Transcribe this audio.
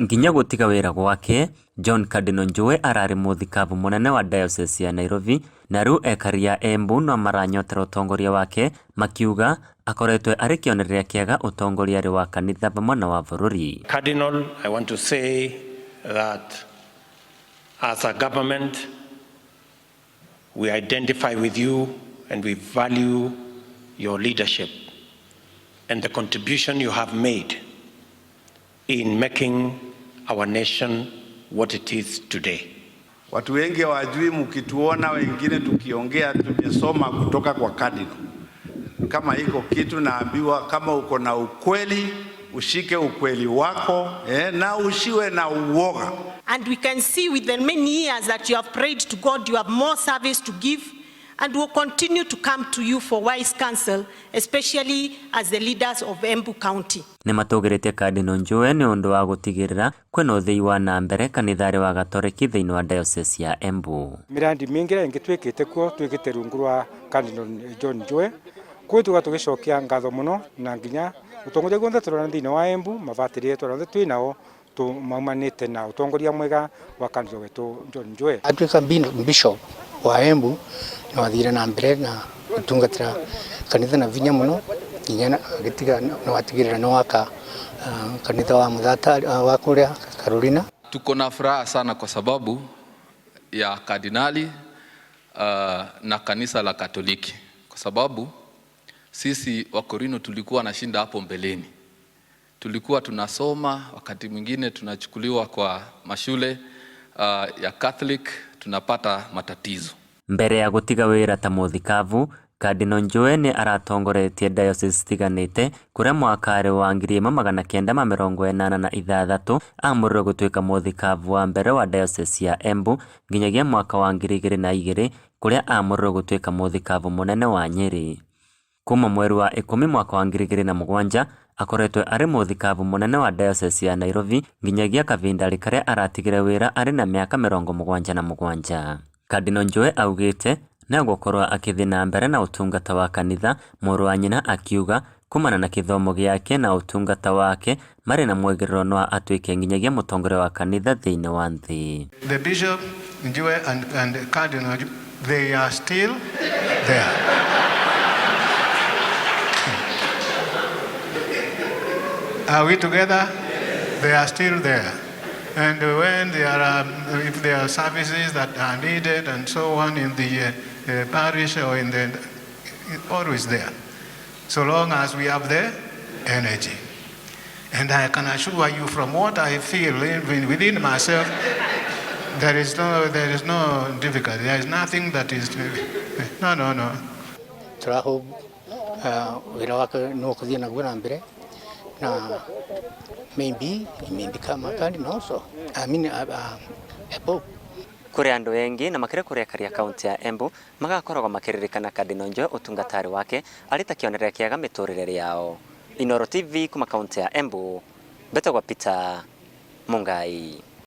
Nginya gũtiga wĩra gwake, John Cardinal Njue ararĩ mũthikabu mũnene wa Diocese ya Nairobi na rĩu ekari a Embu no maranyotera ũtongoria wake makiuga akoretwe arĩ kĩonereria kĩega ũtongoria-rĩ wa kanitha vamwe na wa bũrũri. Cardinal, I want to say that as a government, we identify with you and we value your leadership and the contribution you have made in making our nation what it is today. Watu wengi hawajui, mkituona wengine tukiongea, tumesoma kutoka kwa Cardinal. Kama iko kitu naambiwa, kama uko na ukweli ushike ukweli wako na ushiwe na uoga. And we can see with the many years that you have prayed to God, you have more service to give, and will continue to come to you for wise counsel, especially as the leaders of Embu County. Nĩ matũgĩrĩtie Cardinal Njue nĩ ũndũ wa gũtigĩrĩra kwĩna ũthii wa na mbere kanitharĩ wa Gatoreki thĩinĩ wa Diocese ya Embu. Mirandi mingi ĩrĩa ĩngĩ twĩkĩte kuo twĩkĩte rungu rwa Cardinal John Njue kũu tuga tũgĩcokia ngatho mũno na nginya ũtongoria guothe tũrona thĩinĩ wa Embu mabatĩrĩ etũ arĩa twĩ nao maumanĩte na ũtongoria mwega wa Cardinal witũ John Njue. Atuĩka bishop wa Embu nĩ wathire na mbere na gũtungatĩra kanitha na vinya mũno nginya agĩtiga nĩ watigĩrĩra nĩ waka kanitha wa Muthatari wa kũrĩa Carolina. Tuko na furaha sana kwa sababu ya kardinali na kanisa la Katoliki, kwa sababu sisi Wakorino tulikuwa na shinda hapo mbeleni. Tulikuwa tunasoma, wakati mwingine tunachukuliwa kwa mashule ya Catholic, tunapata matatizo. Mbere ya gũtiga wĩra ta mũthikabu, Cardinal Njue nĩ aratongoretie diocese itiganĩte kũrĩa mwaka wa 1986 amũrirwo gũtuĩka mũthikabu wa mbere wa diocese ya Embu nginyagia mwaka wa 2002 kũrĩa amũrirwo gũtuĩka mũthikabu mũnene wa Nyeri. Kuma mweri wa 10 mwaka wa 2007 akoretwe arĩ mũthikabu mũnene wa diocese ya Nairobi nginyagia kavindarĩ karĩa aratigire wĩra arĩ na mĩaka 77. Cardinal Njue augĩte nĩ egũkorwo akĩthiĩ na mbere na ũtungata wa kanitha, mũrũ wa nyina akiuga kumana na kĩthomo gĩake na ũtungata wake marĩ na mwĩgĩrĩro no atuĩke nginyagia mũtongoria wa kanitha thĩinĩ wa nthĩ. The Bishop Njue and Cardinal, they are still there. Are we together? They are still there. And when there are, if there are services that are needed and so on in the parish or in the, always there. So long as we have the energy. And I can assure you from what I feel within myself, there is no difficulty. There is nothing that is, no, no, no. Tũrahope wĩra wake no kũthiĩ naguo na mbere na maybe he may become a cardinal also. I mean, a pope. Kũrĩ andũ engi na makĩria kũrĩa karia kaunti ya Embu magakoragwo makĩririkana Cardinal Njue ũtungatari wake arĩ ta kĩonereria kĩega mĩtũrĩre yao. Inooro TV kuma kaunti ya Embu, mbetagwo Peter Mungai.